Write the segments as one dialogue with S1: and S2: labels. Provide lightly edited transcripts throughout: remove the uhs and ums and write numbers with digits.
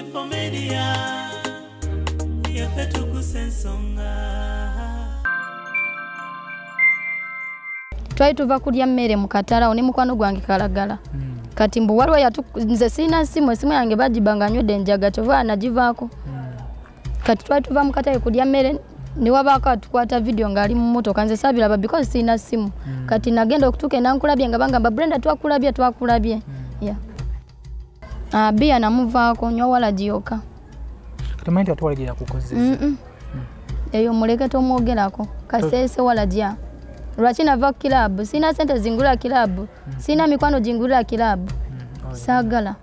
S1: SB4 Media, yaffe tukusa ensonga.
S2: Twali tuva kulya mmere mu katale ne mukwano gwange Kalagala. Kati mbu waliwo nze sirina simu, esimu yange bagibanga nywedde enjaga kyova nagivaako. Kati twali tuva mu katale kulya mmere ne wabaako atukwata video ng'ali mu mmotoka, nze saabiraba because sirina simu. Kati nagenda okutuuka enankulabye nga bangamba Brenda twakulabye twakulabye. Yeah. Bia namuvaako nywa walagi yokka.
S3: Kati omanyi nti ate walagi yakukozesa?
S2: Eyo muleke tomwogerako. Kaseese walagi. Lwaki nava ku kiraabu? Sirina ssente zingulira kiraabu. Sirina mikwano gingulira kiraabu. Saagala.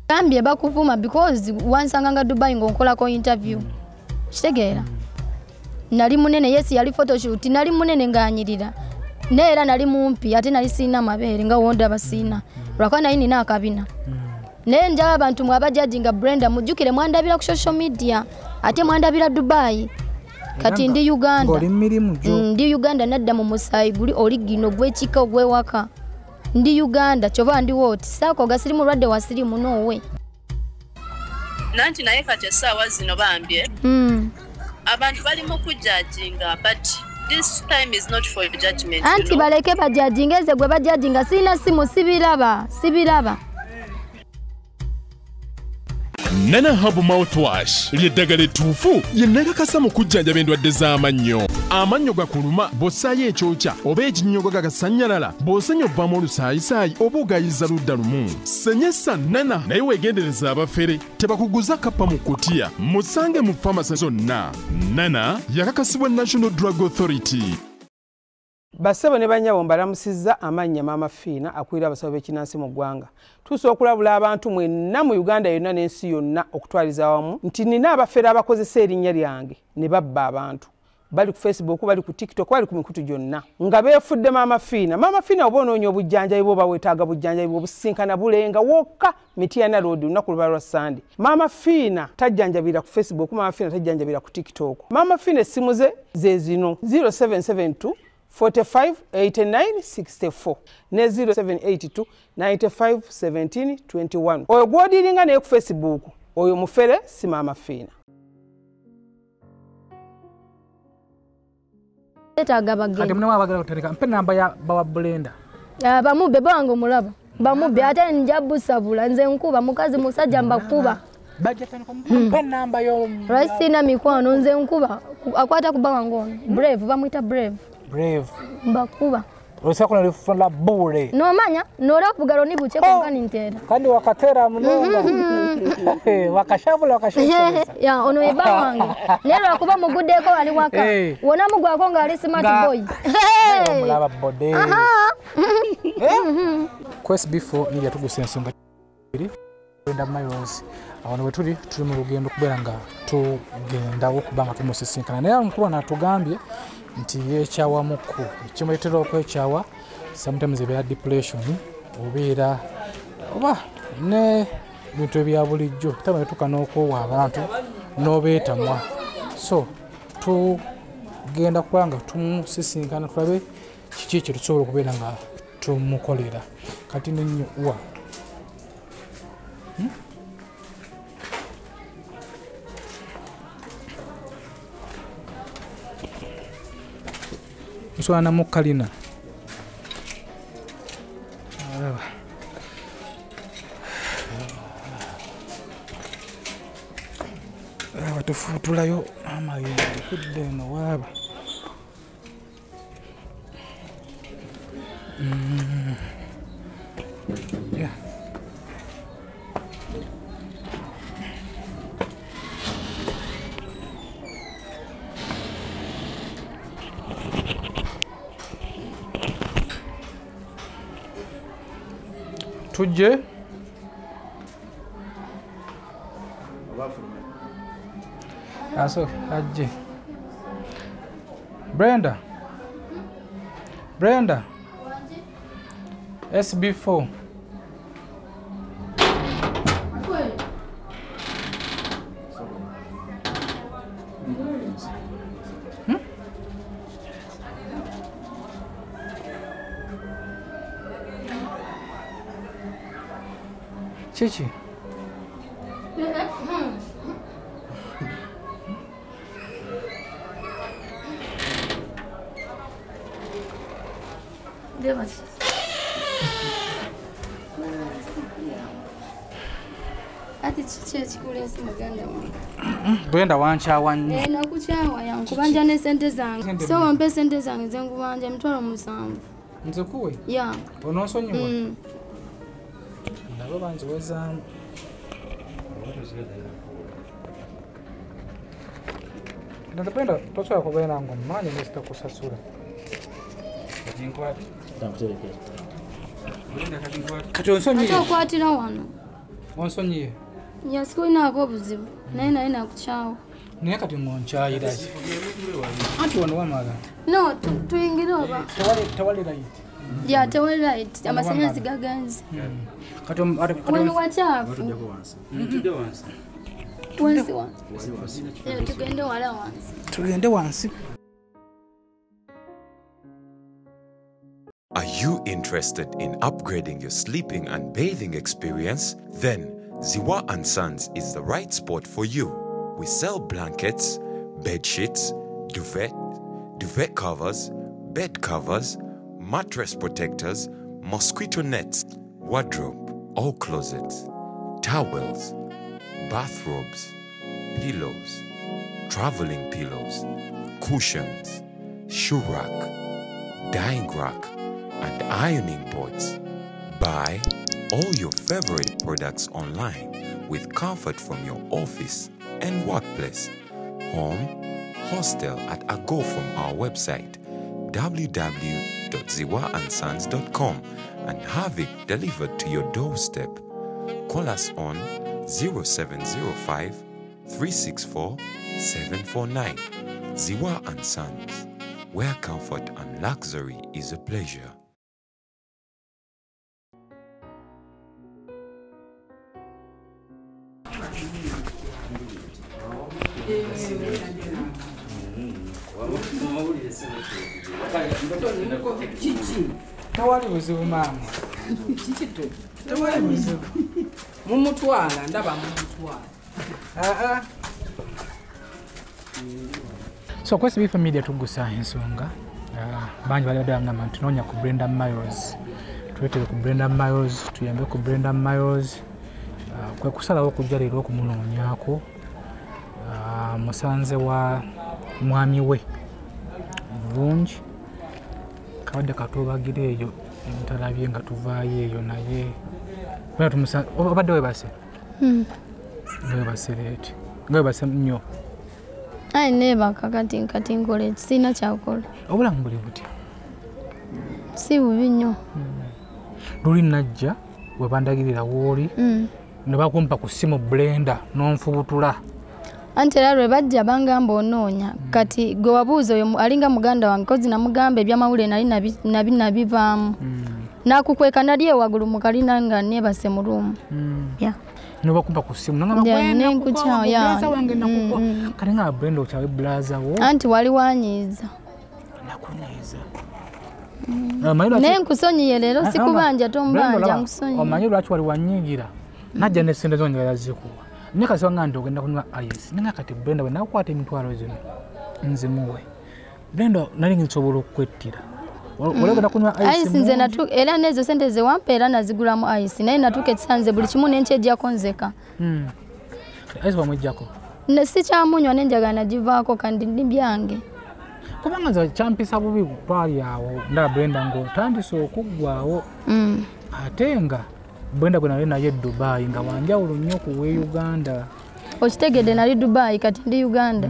S2: Gambye bakuvuma because wansanganga Dubai ng'onkolako interview. Kitegeera? Nali munene, yes yali photoshoot, nali munene ng'anyirira. Naye era nali mumpi ate nali sirina mabeere nga wondaba sirina. Lwakuba nali nina akabina. Naye njala abantu mwe abajudginga Brenda mujjukire mwandabira ku social media ate mwandabira Dubai. Kati ndi Uganda. Ndi Uganda nadda mu musaayi guli oligino gw'ekika ogw'ewaka. Ndi Uganda kyova ndi wooti saakoga siri mulwadde wa siriimu noowe.
S4: Nanti naye kati essaawa zino bambye. Abantu bali mu kujudginga but this time is not for judgment.
S2: Anti baleke bajudginge nze gwe bajudginga sirina simu sibiraba sibiraba.
S5: Nana Herbal Mouthwash ly'eddagala ettuufu lye mu kujjanjaba endwadde z'amannyo. Amannyo gakuluma bw'ossaayo ekyokya oba ekinnyogo gagasannyalala, bw'osenya ovaamu olusaayisaayi oba ogayiza ludda lumu. Senyesa Nana naye weegendereza abafere tebakuguza kappa mu kutiya. Musange mu famasi zonna. Nana yakakasibwa National Drug Authority.
S6: Basebo ne bannyabo mbalamusizza amannya Maama Fiina akulira abasawo b'ekinnansi mu ggwanga. Tusobola okulabula abantu mwenna mu Uganda yonna n'ensi yonna okutwaliza awamu nti nina abafere abakozesa erinnya lyange ne babba abantu. Bali ku Facebook, bali ku TikTok, bali ku mikutu gyonna nga beefudde Maama Fiina. Maama Fiina oba onoonya obujjanjabi bw'oba weetaaga bujjanjabi bw'obusinkana bulenga wokka Mityana Road olunaku luba lwa Sunday. Maama Fiina tajjanjabira ku Facebook, Maama Fiina tajjanjabira ku TikTok. Maama Fiina essimu ze ze zino 0772 45 89 64 ne 0782 95 17 21. Oyo gw'odiringa naye ku Facebook oyo mufere si Maama Fiina.
S3: Kati muno abagala kutandika mpe namba ya bawa Brenda.
S2: Bamubbe bange omulaba. Bamubbe ate nja busabula nze nkuba mukazi musajja mbakuba.
S3: Bajja tandika mpe namba yo.
S2: Lwaki sirina mikwano nze nkuba akwata ku bawange ono. Brave bamuyita Brave.
S3: Brave.
S2: Mbakuba.
S3: Olusako nalifuna bure.
S2: Nomanya nora kubugalo nibuche kongani ntera.
S3: Kandi wakatera mnonga. Wakashabula wakashabula.
S2: Ya ono eba wange. Nero akuba muguddeko ali waka. Wona mugwako nga ali smart boy.
S3: Mulaba bode. Quest before ni yatuguse ensonga Brenda Miles. Awano wetuli tuli mu lugendo kubeera nga tugendawo kubanga tumusisinkana. Naye omukulu anatugambye nti yeekyawamuku ekimuleetera okwekyawa sometimes ebeera depression obeera oba ne bintu ebya bulijjo taba n'okwowa abantu n'obeetamwa. So tugenda kuba nga tumusisinkana tulabe kiki kye tusobola okubeera nga tumukolera. Kati nennyo wa Nswana mukalina. Aba tufutulayo amayembe kudde eno waaba. Yeah. Tujje aso ajje Brenda Brenda SB4 Kiki?
S2: Ati kiki ekikuleese muganda wange?
S3: Brenda wankyawa nnyo.
S2: Nakukyawa yankubanja ne sente zange. So wampe sente zange ze nkubanja 70,000.
S3: Nze kuwe?
S2: Yeah.
S3: Onoosonyiwa? Nabo banziwezaamu. Nze Brenda tosobola kubeera ng'ommanyi ne sitakusasula. Kati onsonyiye?
S2: Ate okwatira wano.
S3: Onsonyiye?
S2: Ya sikulinako obuzibu naye nakukyawa.
S3: Naye kati ng'onkyayira ki? Anti wano wamala.
S2: No, tuyingire oba?
S3: Tewali light.
S2: Ya tewali light, amasannyalaze gagenze.
S3: Kati
S2: wano wakyafu. Wansi wansi. Tugende wala wansi.
S3: Tugende wansi.
S7: Are you interested in upgrading your sleeping and bathing experience? Then Ziwa & Sons is the right spot for you. We sell blankets, bed sheets, duvet, duvet covers, bed covers, mattress protectors, mosquito nets, wardrobe, all closets, towels, bathrobes, pillows, traveling pillows, cushions, shoe rack, dyeing rack, and ironing boards. Buy all your favorite products online with comfort from your office and workplace, home, hostel at a go from our website www.ziwaandsons.com and have it delivered to your doorstep. Call us on 0705 364 749. Ziwa and Sons, where comfort and luxury is a pleasure.
S3: Tewali buzibu maama. Tewali buzibu.
S6: Mumutwala ndaba mumutwala.
S3: So kwesi bifa media tugusa ensonga. Bangi bali badde bangamba nti tunoonya ku Brenda Miles. Tuleetere ku Brenda Miles, tuyambe ku Brenda Miles. Kwe kusalawo okujja leero okumunoonyaako. Musanze wa mwami we bulungi. Kabadde katubagira eyo ntalabye nga tuvaayo eyo naye obadde weebase? Weebase leeti. Nga weebase nnyo.
S2: Ayi neebaka kati nkola eki sirina kyakukola.
S3: Obulamu buli butya?
S2: Si bubi nnyo.
S3: Luli najja we bandagirira w'oli ne bakumpa ku ssimu Brenda n'onfubutula.
S2: Anti era lwe bajja bangamba onoonya kati gwe wabuuza oyo alinga muganda wange kozi namugamba ebyamawulire nali nabivaamu. Nakukweka nali ewaggulu mu kalina nga neebase mu ruumu.
S3: Nobakumpa ku ssimu nangamba wange nakukwa. Kati nga Brenda okyawe bulaza wo.
S2: Anti wali wanyiiza.
S3: Nakunyiiza.
S2: Naye nkusonyiye leero sikubanja tombanja nkusonyiye.
S3: Omanyi lwaki wali wanyiigira? Najja ne ssente zo njagala zikuwa. Naye kasi wangamba nti ogenda kunywa ice. Naye kati Brenda bwe nakukwata emitwalo zino nzimuwe. Brenda nali nsobola okukwettira. Wali ogenda kunywa ice
S2: nze era n'ezo ssente ze wampa era nazigulamu ice naye natuuka ekisanze buli kimu ne nkyeggyako nzeka.
S3: Ice wamweggyako?
S2: Sikyamunywa ne njagala nagivaako kandi ndi byange.
S3: Kubanga nze kyampisa bubi twali awo ndaba Brenda ng'otandise okuggwawo. Ate nga Brenda gwe nali naye Dubai nga wanjawulo nnyo ku w'e Uganda.
S2: Okitegedde nali Dubai kati ndi Uganda.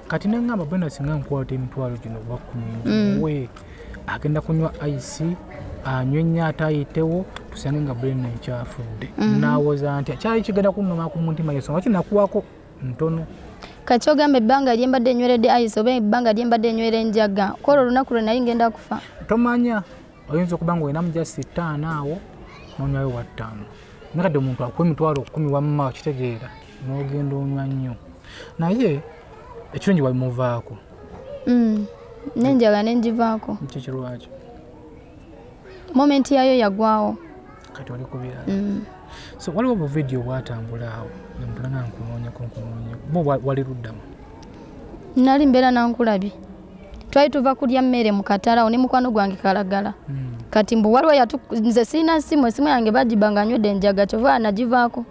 S3: Kati ne ŋŋamba Brenda singa nkwata emitwalo gino gwa 10 we agenda kunywa ice anywe nnyo ate ayitewo tusange nga Brenda nkyafudde. Naawoza ntya kyali kigenda kunnuma ku mutima y'ensonga lwaki nakuwako ntono.
S2: Kati ogamba ebbanga lye mbadde nyweredde ice oba ebbanga lye mbadde nywera enjaga kwolwo olunaku lwe nali ngenda kufa.
S3: Tomanya oyinza okuba ng'olinamu just 5 awo n'onywayo wa 5. Naye kati omuntu akuwa emitwalo 10 wamma okitegeera n'ogenda onywa nnyo. Naye ekirungi wabimuvaako.
S2: N'enjaga ne ngivaako.
S3: Kiki lwaki?
S2: Momenti yayo yagwawo.
S3: Kati oli ku birala. So waliwo bu video bwatambula awo nempulanga nkunoonyeko bo wali luddamu?
S2: Nali mbeera nankulabye. Twali tuva kulya mmere mu katale awo ne mukwano gwange Kalagala. Kati mbu waliwo nze sirina simu, esimu yange bagibanga nywedde enjaga kyova nagivaako.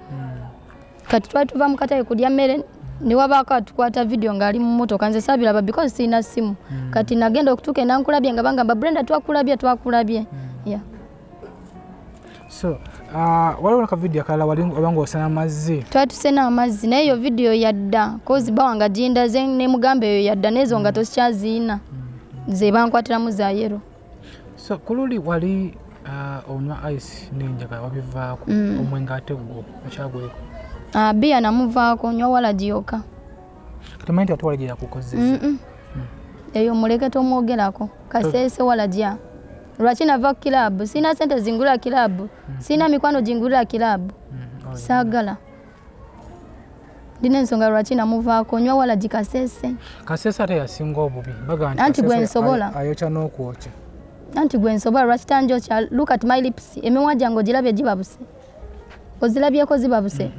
S2: Kati twali tuva mu katale kulya mmere ne wabaako atukwata video ng'ali mu mmotoka, nze saabiraba because sirina simu. Kati nagenda okutuuka enankulabye nga bangamba Brenda twakulabye. Yeah.
S3: So waliwo ka video akalala wali obanga osena amazzi?
S2: Twali tusena amazzi naye eyo video yadda kozi bawa nga gindaze ne mugamba eyo yadda n'ezo nga tosikyaziina ze bankwatiramu za yero.
S3: So kululi wali onywa ice n'enjaga wabivaako, omwenge ate gwo okyagweko?
S2: Bia namuvaako, nywa walagi yokka.
S3: Kati omanyi nti ate walagi yakukozesa?
S2: Eyo muleke tomwogerako. Kasese walagi. Lwaki nava ku kilabu? Sirina ssente zingulira kilabu. Sirina mikwano gingulira kilabu. Saagala. Ndina ensonga lwaki namuvaako, nywa walagi Kasese.
S3: Kasese ate yasinga obubi.
S2: Anti gwe nsobola.
S3: Ayokya n'okwokya.
S2: Anti gwe nsobola lwaki tanjokya? Look at my lips. Emimwa gyange ogirabye gibabuse. Ozirabyeko zibabuse.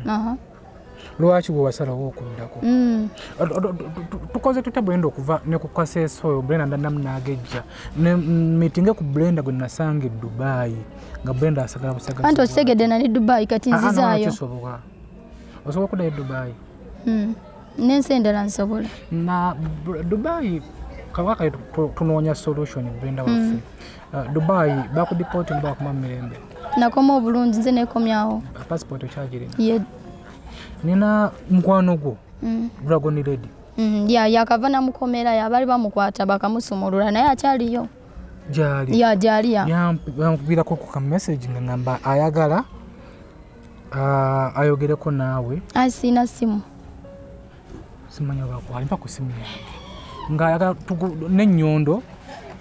S3: Lwaki gwe wasalawo okuddako? Tukoze tutya Brenda okuva ne ku Kasese oyo? Brenda ndaddamu n'agejja. Mitinge ku Brenda gwe nasanga e Dubai nga Brenda asagala busagazi.
S2: Anti okitegedde nali Dubai kati nzizaayo.
S3: Kisoboka. Osobola okuddayo e Dubai?
S2: N'ensi endala nsobola.
S3: Na Dubai kabaka tunoonya solution Brenda waffe. Dubai bakudipooti bakuma mirembe.
S2: Nakoma obulungi nze nekomyawo.
S3: Passport okyagirina?
S2: Ye.
S3: Nina mukwano gwo Dragon Lady.
S2: Yakava namukomera yabali bamukwata bakamusumulula naye akyaliyo.
S3: Gyali?
S2: Ya gyali ya.
S3: Yankubirako ku ka message nga ngamba ayagala ayogereko naawe.
S2: Sina simu.
S3: Simanyi oba alimpa ku simu yange. Nga ayagala n'ennyondo.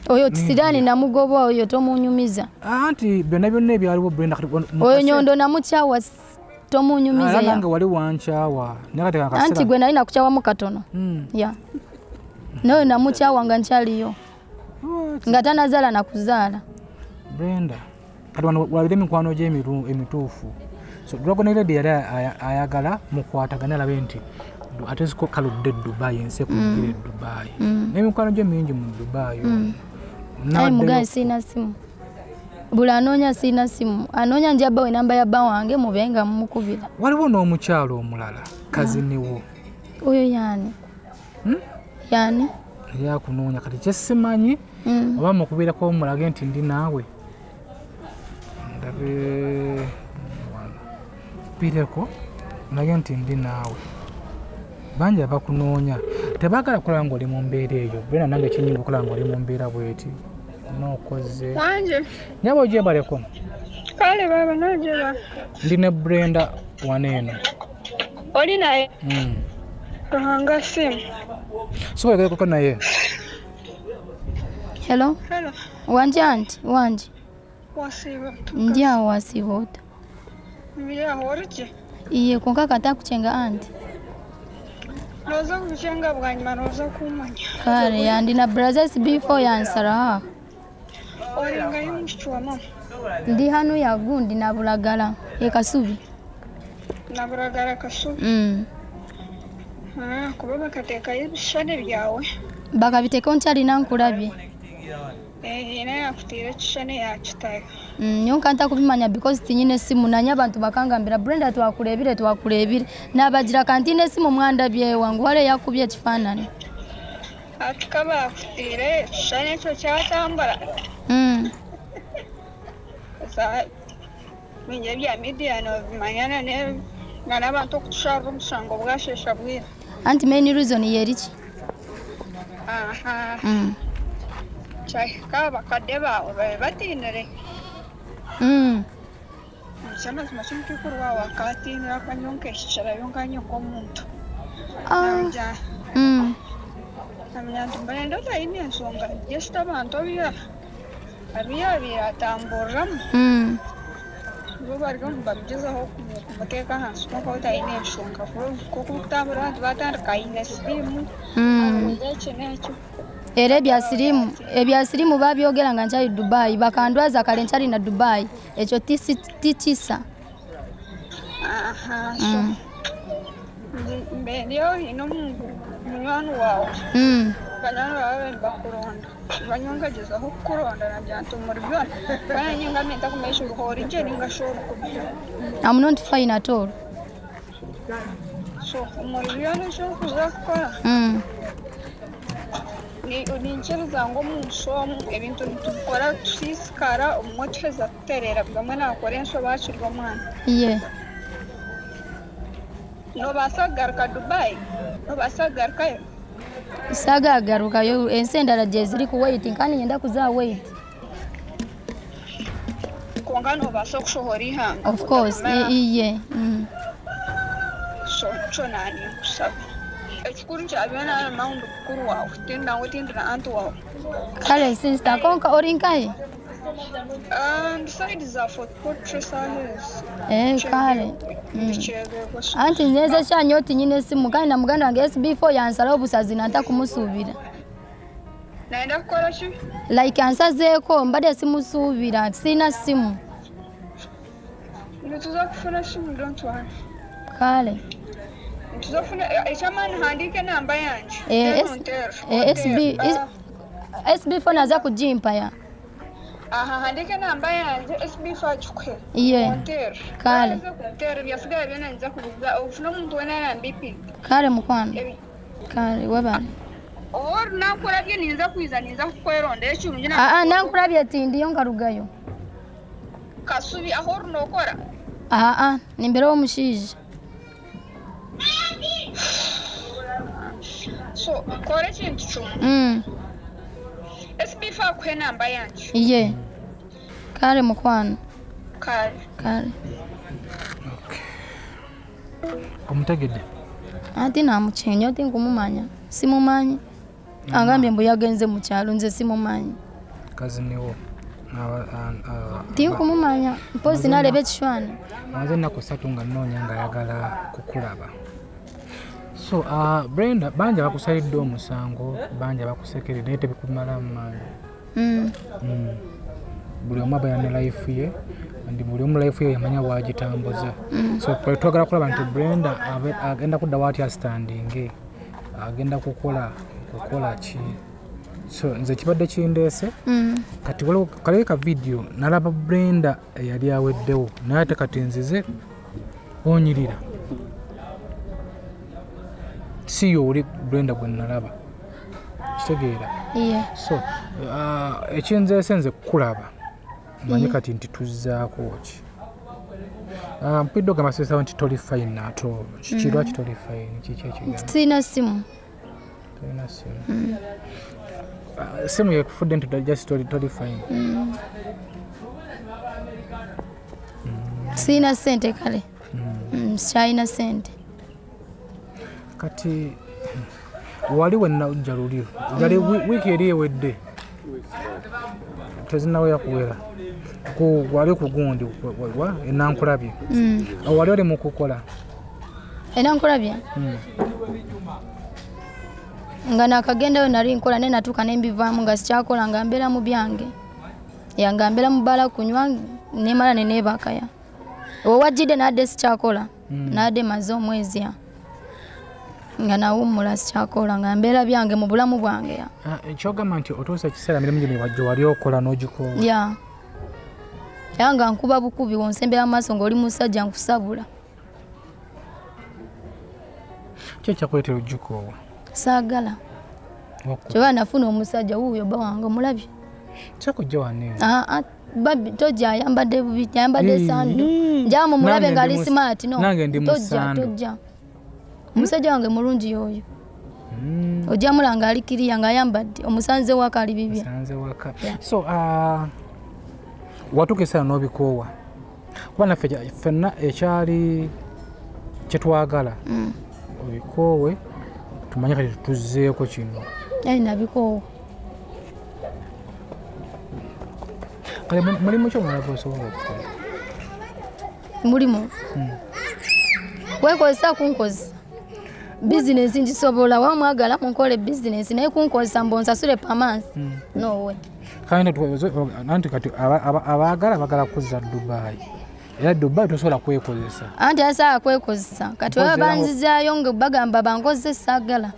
S2: Oyo tisirani namugoba oyo tomunyumiza.
S3: Anti byonna byonna ebyaliwo Brenda.
S2: Oyo nyondo namukyawa tomunyumiza.
S3: Nange wali wankyawa.
S2: Anti gwe nali nakukyawamu katono. Ya. Naye namukyawa nga nkyaliyo. Nga tanazaala nakuzaala.
S3: Brenda kati wano walabire emikwano gye emituufu. So Dragon Lady yali ayagala mukwatagane alabe nti ate siko kaludde Dubai ensi ekugira e Dubai. N'emikwano gye mingi mu Dubai.
S2: Ayi mugaye sirina simu. Buli anoonya sirina simu. Anoonya nja bbawe namba ya bba wange mubenga mumukubira.
S3: Waliwo n'omukyalo omulala kazini wo.
S2: Oyo yaani? Yaani?
S3: Yakunoonya kati kye simanyi oba mukubirako omulage nti ndi naawe. Ndabe kubireko mulage nti ndi naawe. Bangi abakunoonya tebaagala kulaba ng'oli mu mbeera eyo. Brenda nange kinyinga okulaba ng'oli mu mbeera bw'eti. N'okoze.
S8: Wanje.
S3: Nyabo gyebaleko.
S8: Kale baba nojeba.
S3: Ndi ne Brenda wano eno.
S8: Oli naye? Ruhanga simu.
S3: So oyogereko naye.
S2: Hello?
S8: Hello.
S2: Wanje anti, wanje.
S8: Wasiiba.
S2: Ndi awo wasiiba ota.
S8: Ndi awo oriki?
S2: Iye konka katakuchenga anti.
S8: Noza kuchenga bwanyuma noza kumanya.
S2: Kale yandi na brothers before yansara.
S8: Olinga y'omushiki wa mama.
S2: Ndi hano yagundi na Bulagala ye Kasubi.
S8: Na Bulagala Kasubi. Kuba bakateekayo ebishushani byawe.
S2: Bakabiteekaho nkyali nankulabye.
S8: Naye yakutiira ekishushani yakitayo.
S2: Nyonka ntakubimanya because tinyine esimu nanye abantu bakangambira Brenda twakurebire nabagira kantine esimu mwandabye wangu wale yakubye ekifaananyi.
S8: Ati kaba yakutiire ekishushani ekyo kyatambula. Minye bya media nobimanya nga n'abantu okutusharira omushango bwashesha bwira.
S2: Anti main reason yeriki?
S8: Kyahika abakadde baawe babe batiinire. Ekyamazima ky'omukyukuru waawe akatiinira akanyonka ekikirayo nkanye nk'omuntu. Namanya nti Brenda otayine ensonga just abantu abiyabiire atamburiramu. Bo bariyo nibabigyezaho kumuteeka ahansi kwonka otayine enshonga kutambura abantu batandika ayine siriimu eki n'ekyo.
S2: Era ebya siriimu babyogera nga nkyali Dubai bakandwaza kale nkyali na Dubai ekyo tikisa.
S8: Aha, so mbendiyo ino munywani wawe. Banywani bawe bakuronda. Banyongejezaho kukuronda nabyantu muri byona. Banyinga menta kumesha uruhori nje ningashobora kubyo.
S2: I'm not fine at all.
S8: So muri byona cyo kuzakora. Ni ninchereza ngo munsomu ebintu nitubikora tusisikara umwoteza kuterera bamwe nakora enso bashirwa mwana.
S2: Yeah.
S8: No basagaruka Dubai. No basagaruka.
S2: Sagagaruka yo ensi endala gye ziri ku waiting kandi ngenda kuza wait.
S8: Konga no basa kushohora ihanga.
S2: Of course, iye.
S8: So chonani kusaba. Ekikuru kyabena maundi kukuru wawe tinda wetindira antu wawe.
S2: Kale sister konka orinkai?
S8: Side za Fort Portal sahes.
S2: Kale. Anti neze kyanyoti nyine simu kandi na muganda wange SB4 yansala obusazi nanta kumusuubira.
S8: Naenda kukola ki?
S2: Like ansazeeko mbadde simusuubira sina simu.
S8: Nituza kufuna simu, don't worry.
S2: Kale.
S8: Nituza kufuna ekyamaani handiike namba yanje.
S2: SB4 naza kugimpa ya.
S8: Aha, handike namba yanje SB4 agikuhe.
S2: Iye. Kale.
S8: Byasigaye byona nza kubiza ofuna omuntu wena arambipi.
S2: Kale mukwano. Kale webale.
S8: Or nakurabye ninza kwiza ninza kukweronda ekirungi
S2: na. Ah nankurabye tindiyo ngarugayo.
S8: Kasubi aho runokora.
S2: Ah nimbere omushije.
S8: So kora ekintu kimwe. SB4 akuhe namba yanje.
S2: Iye. Kale mukwano.
S8: Kale.
S2: Kale.
S3: Okay. Omutegedde?
S2: Ati namukyenya oti nkumumanya. Simumanyi. Angambye mbu yagenze mu kyalo nze simumanyi.
S3: Kaziniwo.
S2: Tinkumumanya. Mpozi naleba ekishwani.
S3: Maze ennaku ssatu nga nnoonya nga ayagala kukulaba. So Brenda, banja bakusalidde omusango, banja bakusekerera naye tebikumalamu maanyi. Buli omu abeera ne life ye, and buli omu life ye yamanya bw'agitambuza. So twagala kulaba nti Brenda agenda kudda waati astandinge, agenda kukola ki. So nze kibadde kindeese. Kati waliwo kale ka video nalaba Brenda eyali aweddewo naye ate kati nzize onyirira. Si oli Brenda gwe nalaba. Kitegeera.
S2: Yeah.
S3: So ekinzeese nze kukulaba. Manye kati nti tuzzaako ki. Mpidde ogamba sisawo nti toli fine ato. Kiki lwaki toli fine? Kiki ekigamba?
S2: Sirina simu.
S3: Tolina simu. Simu yekufudde nti just toli fine.
S2: Sirina ssente kale. Sikyalina ssente.
S3: Kati wali wenna luli yali wiiki eri ewedde tezinnawera kuwera wali ku gundi enankulabye wali oli mu kukola
S2: enankulabye nga nakagendayo nali nkola naye natuuka ne mbivaamu nga sikyakola nga mbeera mu byange nga mbeera mu bbaala kunywa nemala ne neebakaya wewajjidde nadde sikyakola nadde maze omwezi nga nawummula sikyakola nga mbeera byange mu bulamu bwange.
S3: Ekyogamba nti otuusa ekiseera mirimu gino gye wali okola n'ogikoowa.
S2: Yeah. Era nga nkuba bukubi wonsembera mu maaso ng'oli musajja nkusabula.
S3: Ki ekyakuleetera ogikoowa?
S2: Saagala. Kyova nafuna omusajja wuuyo bba wange omulabye.
S3: Kyakujja wano eno.
S2: Babi tojja ayambadde bubi ayambadde sando. Njamu mulabe ng'ali smart no.
S3: Nange ndi mu sando.
S2: Tojja. Omusajja wange mulungi yoyo. Ojja mulanga ali kiriya ng'ayambadde omusanze waka ali bibya.
S3: Musanze waka. So watuuka ekiseera n'obikoowa. Kuba naffe ffenna ekyali kye twagala obikoowe tumanye kati tuzzeeko kino.
S2: Ayi nabikoowa.
S3: Kale mulimu ki omulala gw'osobola okukola?
S2: Mulimu? Weekozesa kunkozesa. Bizinensi ngisobola wamwagala munkole bizinensi naye kunkozesa mbu onsasule per month. No way.
S3: Kale anti kati abaagala bagala kuzza Dubai. Era Dubai tosobola kwekozesa.
S2: Anti asobola kwekozesa. Kati baba banzizaayo nga bagamba bankozese saagala.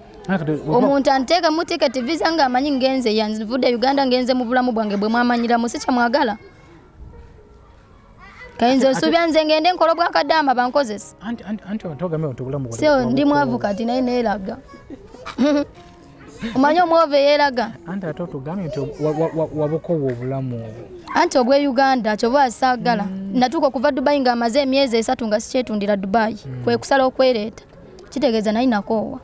S2: Omuntu anteeka mu ticket visa nga amanyi ngenze yanvudde Uganda ngenze mu bulamu bwange bwe mwamanyiramu si kyamwagala. Kayinza osubya nze ngende nkola bwa kadaama bankozese.
S3: Anti otogambe nti obulamu bwange.
S2: Sio ndi mwavu kati naye neeraga. Omanyi omwovu yeeraga.
S3: Anti ate otugambye nti wabukowa obulamu obwo.
S2: Anti obwe Uganda kyova asaagala. Natuuka okuva Dubai nga amaze emyezi 3 nga sikyetundira Dubai. Kwe kusala okwereeta. Kitegeeza naye nakoowa.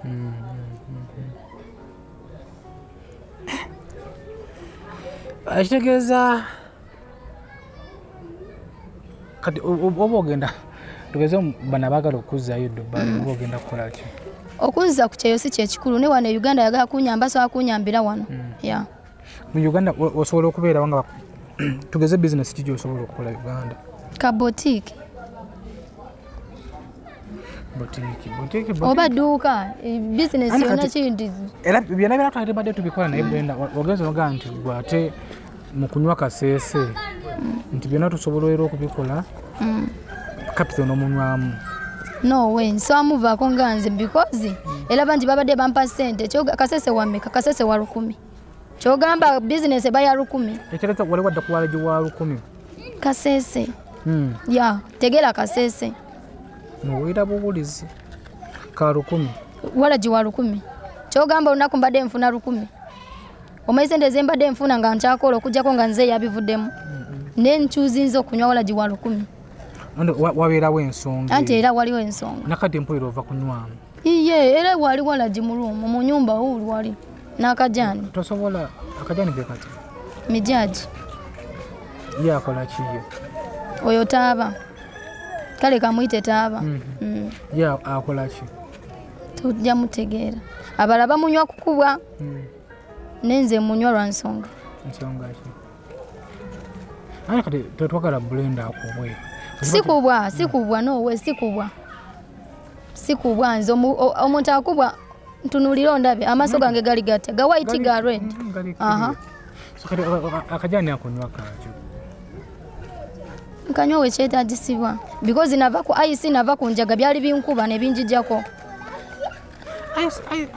S3: Kitegeeza kati oba ogenda tugeze bano abaagala okuzzaayo Dubai oba ogenda kukola ki?
S2: Okunziza ku kyeyo si kyekikulu ne wano e Uganda yagala kunyamba asobola kunyambira wano. Yeah.
S3: Mu Uganda osobola okubeerawo nga tugeze bizinesi ki gy'osobola okukola Uganda?
S2: Ka boutique.
S3: Boutique.
S2: Oba dduuka bizinesi yonna kindi.
S3: Era byonna byonna twandibadde tubikola naye Brenda ogenze n'ogamba nti gwe ate mu kunywa kaseese nti byonna tusobola era okubikola capital n'omunywamu.
S2: No way, nsobola muvaako nga nze because era bangi babadde bampa ssente kasese wa mmeka kasese wa 1000. Kyogamba bizinesi eba ya 1000.
S3: Ekitegeeza wali wadda ku walagi wa 1000.
S2: Kasese. Ya, tegera kasese.
S3: Nowulira buwulizi ka 1000.
S2: Walagi wa 1000. Kyogamba olunaku mbadde nfuna 1000. Omanyi ssente ze mbadde nfuna nga nkyakola okuggyako nga nze yabivuddemu. Ne nkyuzinza okunywa walagi wa 1000.
S3: Wabeerawo ensonga.
S2: Anti era waliwo ensonga.
S3: Nakati mpulira ova kunywamu.
S2: Iye era wali walagi mu ruumu mu nyumba wuli wali n'akajaani.
S3: Tosobola akajaani ke kati?
S2: Mijaji.
S3: Ye akola ki ye?
S2: Oyo taaba. Kale kamuyite taaba.
S3: Ye akola ki?
S2: Tujja mutegeera. Abalala bamunywa kukubwa. Nenze munywa lwa nsonga.
S3: Nsonga ki? Ate kati tetwagala Brenda akubwe.
S2: Sikubwa no we sikubwa. Sikubwa nze omuntu akubwa ntunuulira ondabe amaaso gange gali gatya ga white ga red. Aha.
S3: So kati akajaani akunywa kaaki?
S2: Nkanywa we kyetaagisibwa because nava ku ice nava ku njaga byali binkuba ne binjijjako.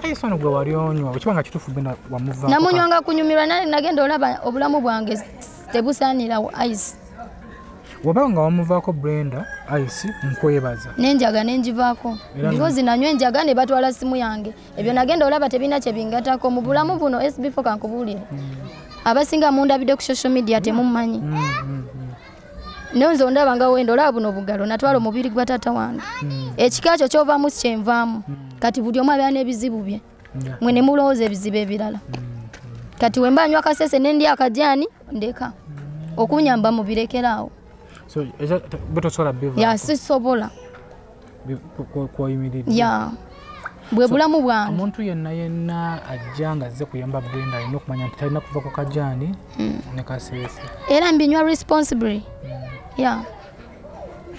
S3: Ice ono gwe wali onywa bwe kiba nga kituufu Brenda wamuvaako.
S2: Namunywanga kunyumirwa nagenda olaba obulamu bwange tebusaanira ice.
S3: Wabanga nga wamuvaako Brenda ice nkwebaza.
S2: Nenjaga nenjivaako because nanywa enjaga ne batwala simu yange. Ebyo nagenda olaba tebina kye bingatako mu bulamu buno SB4 kankubuulire. Abasinga mundabidde ku social media temummanyi. Naye nze ondaba nga wenda olaba buno bugalo natwala omubiri gwa taata wange. Ekika kyo kyovaamu si kyenvaamu. Kati buli omu abeera n'ebizibu bye. Mwe ne mulowooza ebizibu ebirala. Kati we mba nywa kasese ne ndya akajaani ndeka. Okunyamba mubirekeraawo.
S3: So bwe bivaako?
S2: Ya sisobola.
S3: Kwoyimiridde?
S2: Ya. Bwe bulamu bwange.
S3: Omuntu yenna yenna ajja nga azze kuyamba Brenda alina okumanya nti talina kuva ku kajaani ne kaseese.
S2: Era mbinywa responsibly. Ya.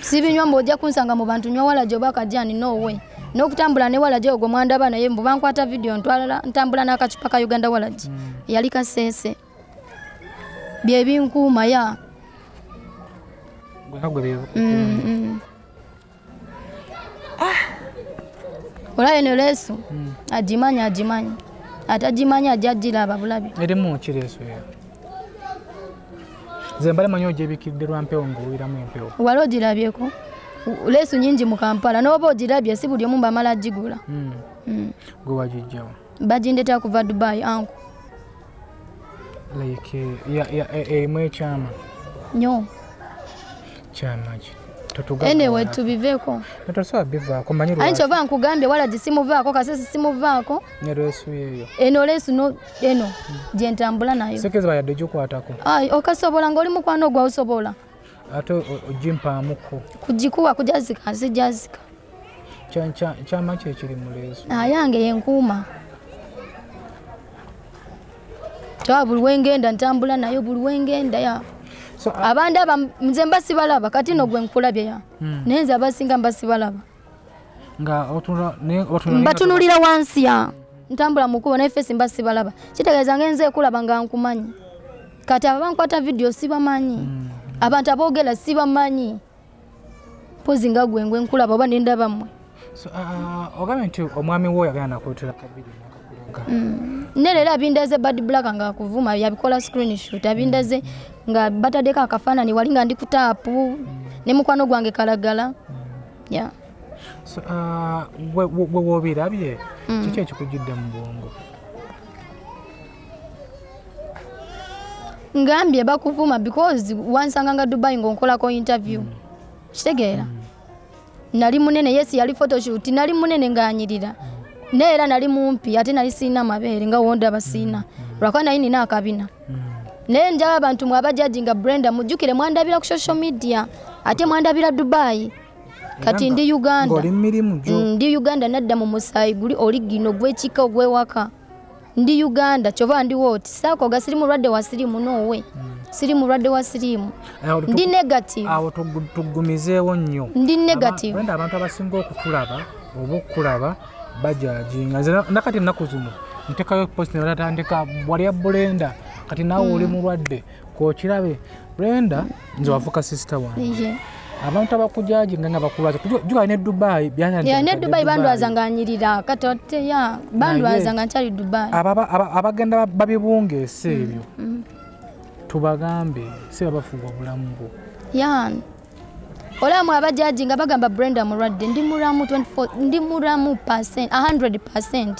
S2: Sibinywa mbu ojja kunsanga mu bantu nywa walagi oba akajaani no way. N'okutambula ne walagi ogwo mwandaba naye mbu bankwata video ntwala ntambula n'akacupa ka Uganda walagi. Yali kaseese. Bye binkuuma ya. Olaba eno leesu agimanyi agimanyi atagimanya ajja agiraba bulabi.
S3: Erimu ki leesu eyo? Nze mbadde manyi ogyebikidde lwa mpewo ng'owuliramu empewo.
S2: Wali ogirabyeko? Leesu nnyingi mu Kampala n'oba ogirabye si buli omu bamala agigula.
S3: Gwe wagiggyawa?
S2: Bagindeetera kuva Dubai anko.
S3: Like erimu ekyama?
S2: Nnyo.
S3: Kyama ki?
S2: Anyway tubiveeko.
S3: Tosobola bivaako manyi lwaki.
S2: Anti kyova nkugambye walagi simuvaako kasese simuvaako.
S3: Ne leesu yeeyo.
S2: Eno leesu no eno gye ntambula nayo.
S3: Sekeza yadde ogikwatako.
S2: Ayi okasobola ng'oli mukwano gwa osobola.
S3: Ate ogimpaamuko.
S2: Kugikuwa kujazika sijazika.
S3: Kyama ki ekiri mu leesu?
S2: Ayange yenkuuma. Kyova buli wengenda ntambula nayo buli wengenda ya.
S3: So,
S2: abandi aba nze mba sibalaba kati no gwe nkulabye ya. Naye nze abasinga mba sibalaba.
S3: Nga
S2: mbatunulira wansi ya. Ntambula mukubo naye face mba sibalaba. Kitegeeza ngenze kulaba nga nkumanyi. Kati aba bankwata video sibamanyi. Abantu aboogera sibamanyi. Mpozi nga gwe ngwe nkulaba oba nendaba mmwe.
S3: So ogambye nti omwami wo yagenda nakuleetera kabiri nakakulaga.
S2: Ne leero abindaze Bad Black nga akuvuma yabikola screenshot abindaze nga bataddeko akafaananyi wali nga ndi ku taapu ne mukwano gwange kalagala. Yeah.
S3: So we wobirabye kiki ekikujjidde mu bwongo?
S2: Ngambye bakuvuma because wansanga nga Dubai ng'onkolako interview. Kitegeera? Nali munene, yes yali photoshoot, nali munene ng'anyirira. Naye era nali mumpi ate nali sirina mabeere nga wondaba sirina. Lwakuba nali nina akabina. Naye njaba abantu mwe abajaji nga Brenda mujjukire mwandabira ku social media ate mwandabira Dubai. Kati ndi Uganda.
S3: Ng'oli mirimu gyo.
S2: Ndi Uganda nadda mu musaayi guli oligino gw'ekika ogw'ewaka. Ndi Uganda kyova ndi woti saakoga siri mulwadde wa siriimu noowe. Siri mulwadde wa siriimu. Ndi negative.
S3: Awo tugumizeewo nnyo.
S2: Ndi negative.
S3: Brenda abantu abasinga okutulaba oba okukulaba bajajinga. Nze nakati ennaku zino ntekayo post ne batandika walya Brenda kati naawe oli mulwadde k'okirabe. Brenda nze wafuuka sister wange. Abantu abakujajinga nga bakulwaza juga ne Dubai
S2: byana ne Dubai bandwaza nga anyirira kati ate ya bandwaza nga nkyali Dubai.
S3: Abagenda babibungeese ebyo tubagambe si babafuga obulamu bwo.
S2: Ya olamu abajaji nga bagamba Brenda mulwadde ndi mulamu 24 ndi mulamu 100%.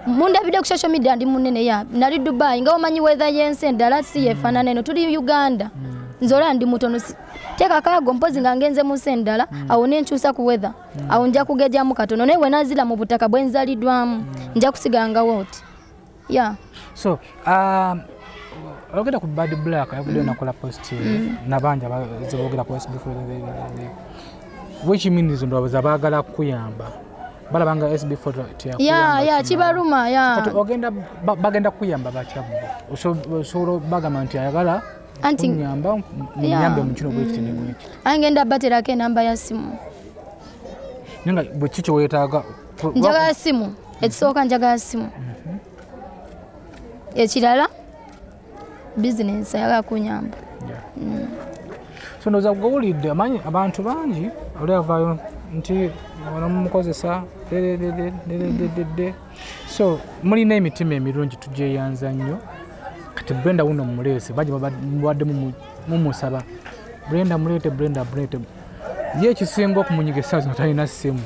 S2: Mundabidde ku social media ndi munene ya nali Dubai nga omanyi weather y'ensi endala si yeefaanana eno tuli Uganda. Nze olaba ndi mutono teeka kaago mpozi nga ngenze mu nsi endala awo nenkyusa ku weather awo nja kugejjamu katono naye we nazira mu butaka bwe nzaliddwamu nja kusigala nga wooti. Yeah.
S3: So ogenda ku Bad Black yavuddeyo nakola post nabanja zeboogera ku SB4 which means ndowooza baagala kukuyamba balaba nga SB4 teyakuyamba.
S2: Ya kibaluma ya.
S3: Kati ogenda bagenda kukuyamba batya bo? Osobola bagamba nti ayagala kunyamba munyambe mu kino bwekiti ne bwekiti.
S2: Angenda baterako enamba ya simu.
S3: Naye nga bwe ki kye weetaaga?
S2: Njagala simu. Ekisooka njagala simu. Ekirala business ayagala kunyamba.
S3: So ndowooza gw'owulidde amanyi abantu bangi oli avaayo nti banamukozesa dedededededede. So mulina emitima emirungi tugyeyanza nnyo. Kati Brenda wuno mumuleese bangi babadde mumusaba Brenda muleete Brenda muleete. Ye ekisinga okumunyiga essaawa zino talina ssimu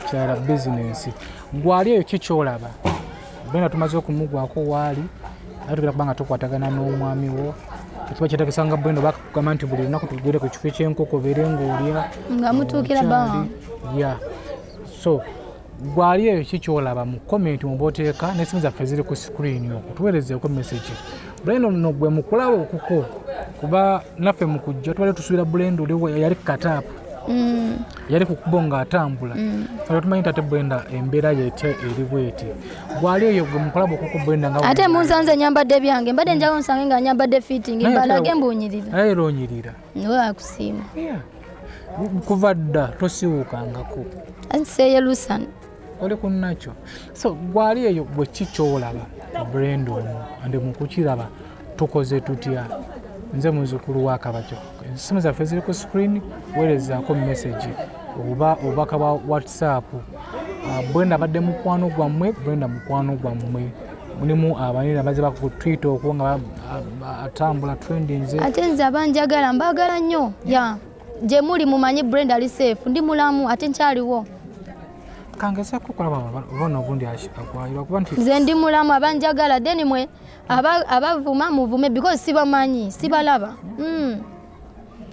S3: kirala bizinensi. Gwali eyo ki ky'olaba? Brenda tumaze okumugwako waali ate tugenda kuba nga tukwatagana n'omwami wo. Ekiba kyetaagisa nga Brenda bakugamba nti buli lunaku tugende ku kifo eky'enkoko obeere ng'olya
S2: nga mutuukira bba.
S3: Yeah. So gwali eyo ki ky'olaba mu comment muba oteeka n'essimu zaffe ziri ku screen okwo tuweerezeeko message. Brenda nno gwe mukulaba okuko kuba naffe mu kujja tubadde tusuubira Brenda oli yali ku kataapu yali ku kkubo ng'atambula. Ffe tumanyi nti ate Brenda embeera ye etya eri bw'eti. Gwali eyo gwe mukulaba okuko Brenda nga
S2: ate munsanze nyambadde byange mbadde njagala onsange nga nyambadde fitting mbalage mbuunyirira.
S3: Naye era onyirira.
S2: Niwe akusiima.
S3: Kuva dda tosiiwuukangako.
S2: Nseeyerusa.
S3: Oli ku nakyo. So gwali eyo gwe ki ky'olaba Brenda ono ande mu kukiraba tukoze tutya? Nze muzzukulu wa Kabakyo. Essimu zaffe ziri ku screen weerezaako message oba obubaka bwa WhatsApp. Brenda abadde mukwano gwammwe, Brenda mukwano gwammwe. Mulimu abanene abazze ku Twitter okwo nga atambula trendings.
S2: Ate nze abanjagala mbaagala nnyo. Ya gye muli mumanyi Brenda ali safe ndi mulamu ate nkyaliwo.
S3: Kangezaako okulaba oba ogundi akwayirwa kuba nti
S2: nze ndi mulamu abanjagala then mwe abavuma muvume because sibamanyi sibalaba.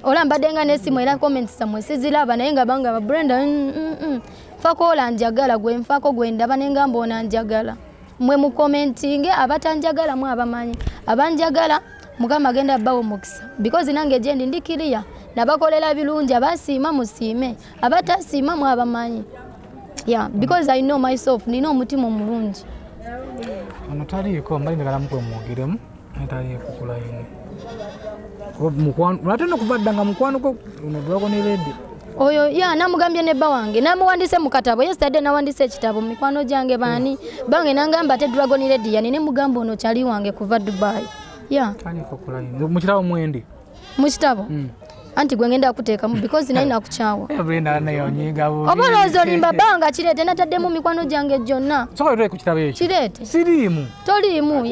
S2: Ola mbadde nga n'essimu era comments zammwe siziraba naye nga bangamba Brenda nfaako ola njagala gwe nfaako gwe ndaba ne ngamba ono anjagala. Mwe mukomentinge abatanjagala mwe abamanyi abanjagala Mukama agenda bawo omukisa because nange gye ndi ndi clear nabakolera birungi abasiima musiime abatasiima mwe abamanyi. Yeah, because I know myself nina omutima omulungi.
S3: Ono taliiko mbali njagala mukwe mwogeremu naye taliiko ku line. Mukwano ate n'okuva dda nga mukwano gwo ono Dragon Lady.
S2: Oyo ya namugambye ne bba wange namuwandise mu katabo yesterday nawandise ekitabo mu mikwano gyange baani bange nangamba ate Dragon Lady yani ne mugamba ono kyali wange kuva Dubai. Yeah.
S3: Taliiko ku line. Mu kitabo mwendi?
S2: Mu kitabo? Anti gwe ngenda kuteekamu because naye nakukyawa.
S3: Brenda naye onyiga bubi.
S2: Oba olowooza olimba bbanga kireete nataddemu mikwano gyange gyonna.
S3: Soka otule ku kitabo ekyo.
S2: Kireete.
S3: Siriimu.
S2: Toliimu.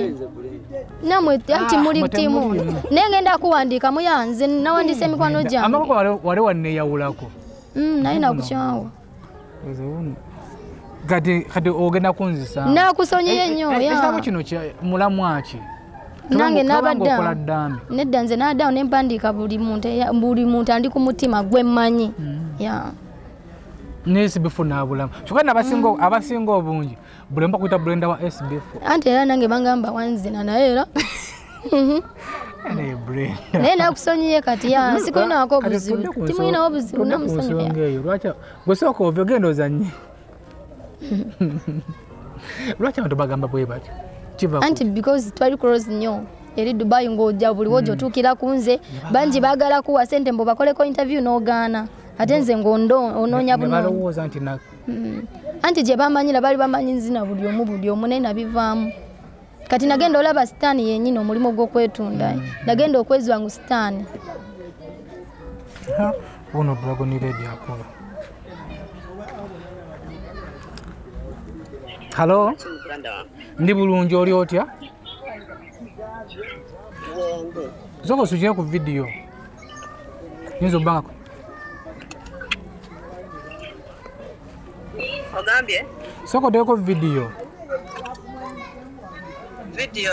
S2: Namwe anti muli ttiimu. Naye ngenda kuwandiika muyanze nawandiisa emikwano gyange.
S3: Amaboko wali wanneeyawulako.
S2: Naye nakukyawa.
S3: Kati ogenda kunzisa.
S2: Nakusonyiye nnyo.
S3: Ekitabo kino mulamwa ki?
S2: Nange nabadda nedda nze naddawo ne mpandiika buli muntu andi ku mutima gwe mmanyi.
S3: Ne SB4 n'abulamu. Kyokka abasinga obungi buli mpa kuyita Brenda wa SB4.
S2: Anti era nange bangamba wanzina naye era. Naye nakusonyiye kati sikulinaako obuzibu. Timulinawo obuzibu namusonyiye.
S3: Lwaki gwe sooka ove ogenda ozannye? Lwaki abantu bagamba bwe batyo?
S2: Anti because twali close nnyo eri Dubai ng'ojja buli wojja otuukira ku nze bangi baagala kuwa ssente mbu bakoleko interview n'ogaana ate nze ng'onoonya buno.
S3: Balowooza nti
S2: anti gye bamanyira bali bamanyi nzina buli omu naye nabivaamu. Kati nagenda olaba sitaani yennyini omulimu gw'okwetunda nagenda okwezwa ngu sitaani.
S3: Ono Dragon Lady akola. Hello? Ndi bulungi oli otya? Sooka osukire ku vidiyo. Yinza obbangako.
S4: Ogambye?
S3: Sooka oteekeko vidiyo.
S4: Vidiyo?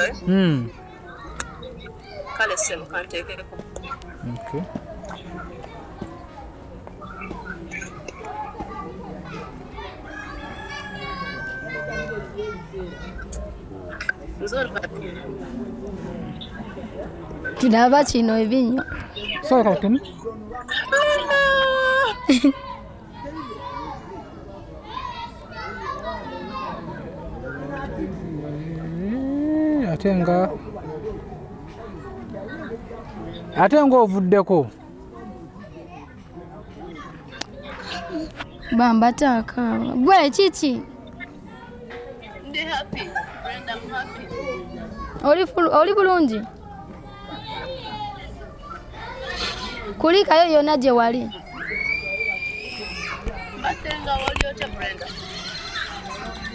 S4: Kale ssebo kanteekeko.
S3: Okay.
S2: Tulaba kino ebinyo.
S3: Sooka katini. Ate nga ovuddeko.
S2: Bamba taaka. Gwe kiki?
S4: Ndi happy. Brenda, I'm happy.
S2: Oli bulungi? Kulikayo yonna gye wali.
S4: Batenga wali otya Brenda?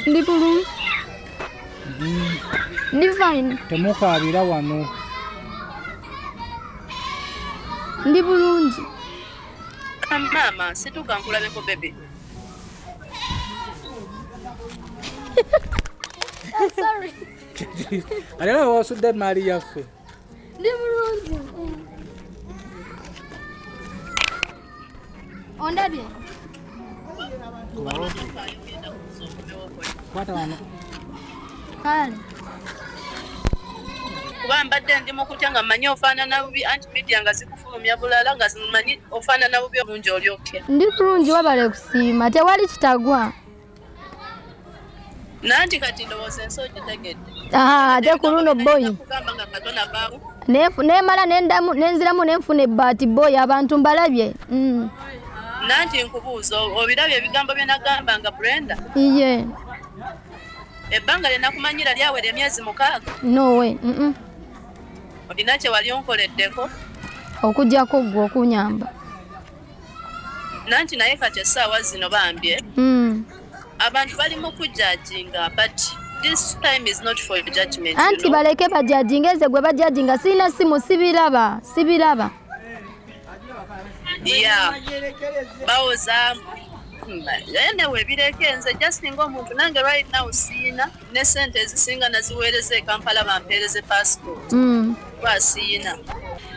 S2: Ndi bulungi. Ndi fine.
S3: Temukaabira wano.
S2: Ndi bulungi.
S4: Mama, situka nkulabeko baby.
S2: I'm sorry.
S3: Alera wasudde mali yaffe.
S2: Ndi bulungi. Ondabye?
S3: Kwata wano.
S2: Kale.
S4: Kuba mbadde ndi mu kutya nga mmanyi ofaanana bubi anti media nga zikufulumya bulala nga mmanyi ofaanana bubi obulungi oli otya.
S2: Ndi bulungi wabale kusiima tewali kitagwa.
S4: Nanti kati ndowooza ensi ogitegedde.
S2: Ate ku luno boyi. Nemala nenziramu nenfuna ebbaati boyi abantu mbalabye.
S4: Nanti nkubuuza obirabye ebigambo bye nagamba nga Brenda?
S2: Iye.
S4: Ebbanga lye nakumanyira lyawera emyezi 6.
S2: No way.
S4: Olina kye wali onkoleddeko?
S2: Okuggyako ggwe okunyamba.
S4: Nanti naye kati essaawa zino bambye. Abantu bali mu kujudginga but this time is not for judgment.
S2: Anti baleke bajudginge nze gwe bajudginga sirina simu sibiraba.
S4: Yeah. Bawoza anyway bireke nze just ng'omuntu nange right now siina ne sente ezisinga naziweereza e Kampala bampeereze passport. Kuba siina.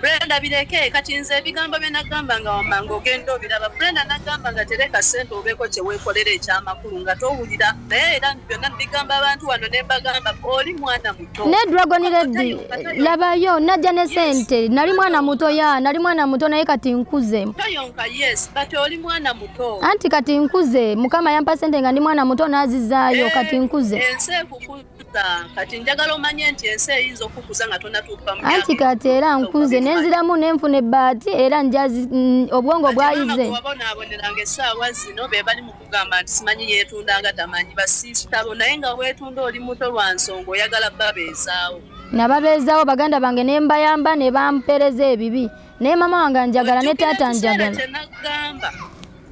S4: Brenda bireke kati nze ebigambo bye nagamba nga wamanga ogenda obiraba. Brenda nagamba nga tereka ssente obeeko kye weekolera ekyamakulu nga towulira naye era byonna bigamba abantu wano ne mbagamba oli mwana muto.
S2: Ne Dragon Lady labayo najja ne ssente nali mwana muto nali mwana muto naye kati nkuze.
S4: Toyonka yes but oli mwana muto.
S2: Anti kati nkuze Mukama yampa ssente nga ndi mwana muto n'azizaayo kati nkuze.
S4: Ensi ekukuza kati njagala omanye nti ensi eyinza okukuza nga tonatuuka mu myaka.
S2: Anti kati era nkuze nenziramu nenfuna ebbaati era njazi obwongo bwayize.
S4: Wabonaaboneranga essaawa zino be bali mu kugamba nti simanyi yeetunda nga tamanyi basiisitabo naye nga weetunda oli muto lwa nsonga oyagala babeezaawo.
S2: Nababeezaawo baganda bange ne mbayamba ne bampeereza ebibi Naye mama wange anjagala ne taata anjagala.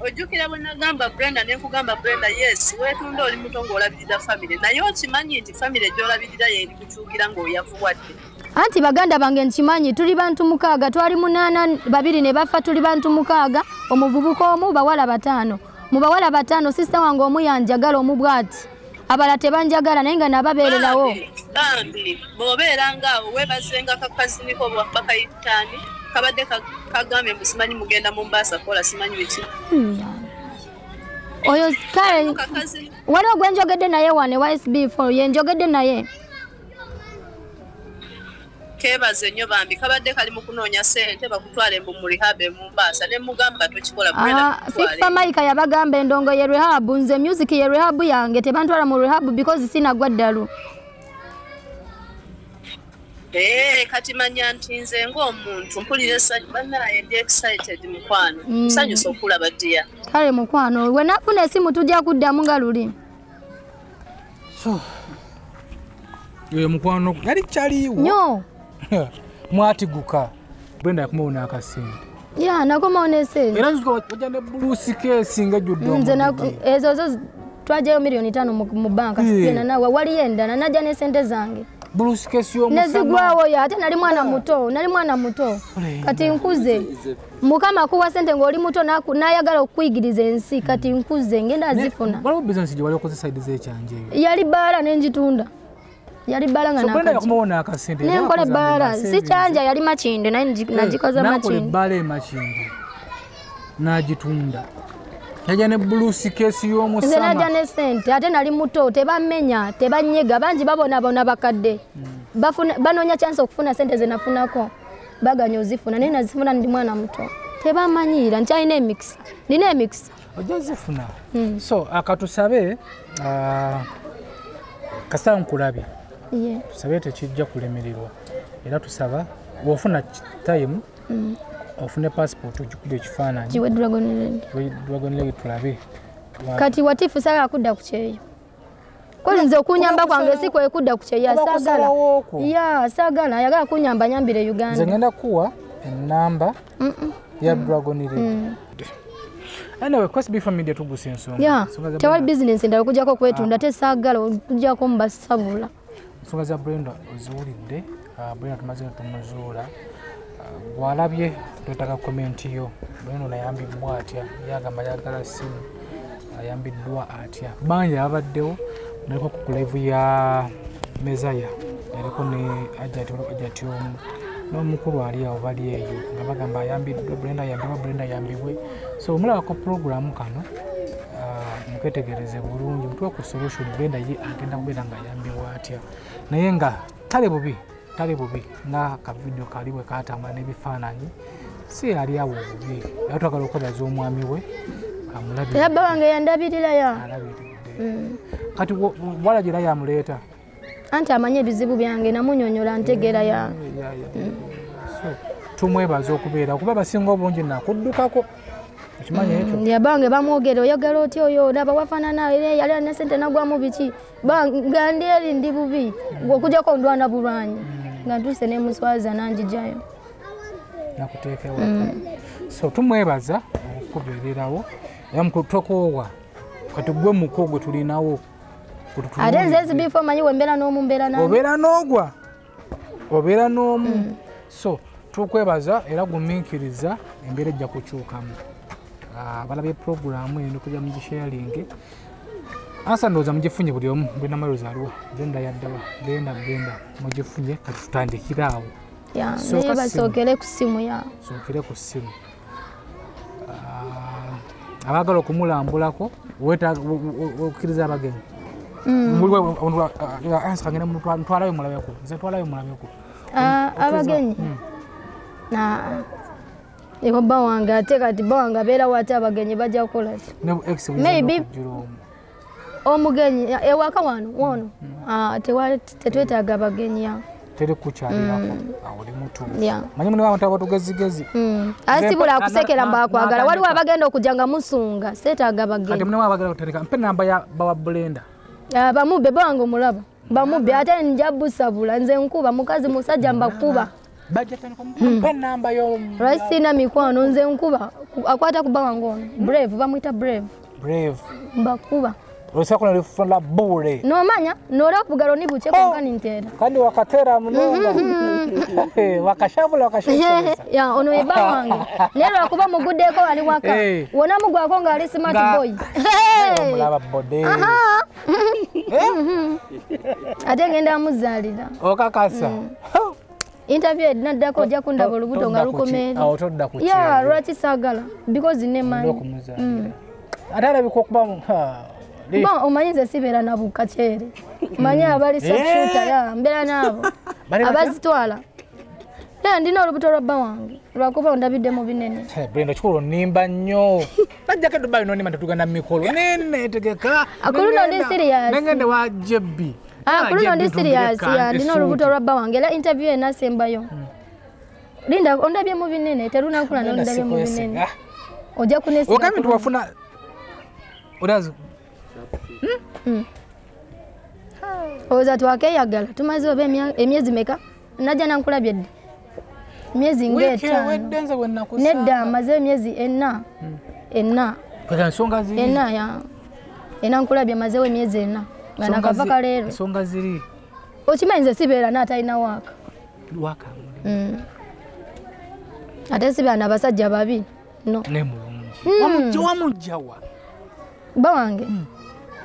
S4: Ojjukira bwe nagamba Brenda ne nkugamba Brenda, yes, weetunda oli muto ng'olabirira famire, naye okimanyi nti famire gy'olabirira y'eri kukyukira ng'oyavuwadde.
S2: Anti baganda bange nkimanyi, tuli bantu 6, twali 8, 2 ne bafa, tuli bantu 6, omuvubuka omu, bawala 5. Mu bawala 5 sisita wange omu yanjagala omu bw'ati, abalala tebanjagala naye nga nababeererawo.
S4: Bambi bw'obeera ng'awo weebazenga kakaziniko bakayitaani kabadde kagambye mbu simanyi mugenda Mombasa kola simanyi biki.
S2: Oyo kale waliwo gwe njogedde naye wano wa SB4 ye njogedde naye.
S4: Keebaze nnyo bambi, kabadde kali mu kunoonya ssente bakutwale mbu mu rehab e Mombasa ne mugamba tokikola Brenda.
S2: Fifa Maika yabagamba endongo ye rehab, nze music ye rehab yange tebantwala mu rehab because sinagwa ddalu.
S4: Kati manya nti nze ng'omuntu mpulira essanyu, bannange ndi excited mukwano, nsanyusa okulaba ddiya.
S2: Kale mukwano, we nafuna essimu tujja kuddamu nga luli.
S3: So oyo mukwano yali kyaliwo
S2: nnyo.
S3: Mwatiguka. Brenda yakomawo n'akasente.
S2: Ya, nakomawo n'essente.
S3: Era wajja ne buluusi keesi ng'ejjudde
S2: nze ezo zo twajjayo miliyoni 5 mu banka, sigenda nawe waliyo endala, najja n'essente zange. Nezigwawo ya, ate nali mwana muto, nali mwana muto. Kati nkuze. Mukama akuwa sente ng'oli muto n'ayagala okukuyigiriza ensi, kati nkuze ngenda azifuna.
S3: Waliwo bizinesi gye wali okoze side z'ekyanja eyo?
S2: Yali bbaala ne ngitunda. Yali bbaala nga
S3: So Brenda yakomawo n'akasente.
S2: Ne nkola ebbaala, si kyanja yali Makindye naye nagikoza
S3: Nakola
S2: Makindye.
S3: ebbaala e Makindye n'agitunda. Yajja ne buluusi keesi y'omusana.
S2: Nze najja ne ssente, ate nali muto, tebamenya, tebanyega, bangi babonaabona bakadde. Banoonya chance okufuna ssente ze nafunako, baganya ozifuna, naye nazifuna ndi mwana muto. Tebamanyiira, nkyalina emikisa, nina emikisa.
S3: Ojja zifuna. So akatusabe, kasita nkulabye. Tusabe tekijja kulemererwa. Era tusaba bw'ofuna time, ofune passport ogikube ekifaananyi.
S2: Kiwe Dragon Leg.
S3: Kiwe Dragon Leg tulabe.
S2: Kati watifu saagala kudda ku kyeyo. Kozi nze okunyamba kwange si kwe kudda ku kyeyo, saagala. Ya, saagala, ayagala kunyamba nyambire Uganda.
S3: Nze ngenda kuwa ennamba ya Dragon Leg. Anyway, kwesi bifa media tugusa ensonga.
S2: Ya, tewali business endala okuggyako okwetunda, ate saagala okuggyako mbasabula.
S3: Ensonga za Brenda oziwulidde, Brenda tumaze tumuzuula. Bw'alabye twetaaga komenti yo. Brenda ono ayambiddwa atya? Yagamba ayagala ssimu, ayambiddwa atya? Bangi abaddewo, naliko ku live ya Mezaya, yaliko ne Ajati omu n'omukulu ali awo bali eyo nga bagamba ayambiddwa, Brenda ayambibwa, Brenda ayambibwe. So mulabako pulogulaamu kano, muketegereze bulungi, mutuwe ku solution Brenda ye agenda kubeera ng'ayambibwa atya. Naye nga tali bubi, tali bubi nga ka video kali bwe katambula n'ebifaananyi, si yali awo obubi. Era twagala okwebaza omwami we amulabirira.
S2: Era bba wange yandabirira ya.
S3: Alabiridde. Kati walagira yamuleeta.
S2: Anti amanyi ebizibu byange namunyonyola ntegeera ya.
S3: So tumwebaza okubeera kuba abasinga obungi nakuddukako. Okimanyi ekyo?
S2: Ya bange bamwogera oyogera otya oyo olaba wafaanana era yali alina ssente nagwamu biki. Nga ndi eri ndi bubi okuggyako ndwana bulwanyi. Nga ntuuse ne muswaza n'angiggyayo.
S3: Nakuteekewo. So tumwebaza okubeererawo era tukoowa kati gwe muko gwe tulinawo.
S2: Ate nze SB4 manyi wembeera n'omu mbeera nange.
S3: Obeera n'ogwa, obeera n'omu. So tukwebaza era gumiikiriza embeera ejja kukyukamu. Abalabye pulogulaamu eno kujja mugisharinge. Ansa ndowooza mugifunye buli omu, Brenda Miles aliwo, Brenda yaddawa, Brenda mugifunye kati tutandikire awo.
S2: Naye basookere ku ssimu ya.
S3: Sookere ku ssimu. Abaagala okumulambulako okkiriza abagenyi. Ntwalayo mulabeko, nze ntwalayo mulabeko.
S2: Abagenyi? Eko bba wange ate kati bba wange abeerawo ate abagenyi bajja kukola ki? Maybe omugenyi ewaka wano wono tetwetaaga abagenyi ya.
S3: Teri kukyalirako awo oli mutuufu. Manyi mulimu abantu abatugezigezi.
S2: Asibula akusekera mbakwagala waliwo abagenda okujja nga musunga seetaaga abagenyi.
S3: Kati mulimu abagenda okutandika mpe namba ya bawa Brenda.
S2: Bamubbe bba wange omulaba bamubbe ate nja busabula nze nkuba mukazi musajja mbakuba.
S3: Bajja tandika mpe namba yo.
S2: Lwaki sirina mikwano nze nkuba akwata kuba wange ono. Brave bamuyita Brave.
S3: Brave.
S2: Mbakuba.
S3: Olusako nolufuna bure.
S2: Nomanya nora kubugalo nibuche konka nintera.
S3: Kandi wakatera munonga. Wakashabula wakashabula.
S2: Ya ono eba wange. Nero akuba muguddeko ali waka. Wona mugwako nga ali smart boy.
S3: Omulaba bode.
S2: Aha. Ate ngenda amuzaalira.
S3: Okakasa.
S2: Interview naddako ojja kundaba olubuto nga lukomeera.
S3: Awo todda ku
S2: Yeah, lwaki saagala? Because nemanyi.
S3: Ate alabika okuba
S2: Ba omanyi nze sibeera na bukakyere. Manyi abali sharpshooter ya mbeera n'abo. Abazitwala. Era ndina olubuto lwa bba wange lwakuba ondabidde mu binene.
S3: Brenda kikulu nnimba nnyo. Najjako e Dubai n'onnimba tetugenda mu mikolo. Neneetegeka.
S2: Ku luno ndi serious.
S3: Nengende wa JB.
S2: Ku luno ndi serious ya ndina olubuto lwa bba wange era interview enasembayo. Linda ondabye mu binene terunakula n'ondabye mu binene. Ojja kunesiga.
S3: Ogambye nti wafuna Odazi.
S2: Oza twakeyagala tumaze oba emyezi meka najja nankulabye ddi emyezi ng'etaano nedda maze emyezi ena ena ya ena nkulabye mazewo emyezi ena nga nakava kaleero
S3: ensonga ziri
S2: okimanyi nze sibeera n'atalina waaka ate sibeera n'abasajja babi no
S3: ne mulungi wamujjawa
S2: bba wange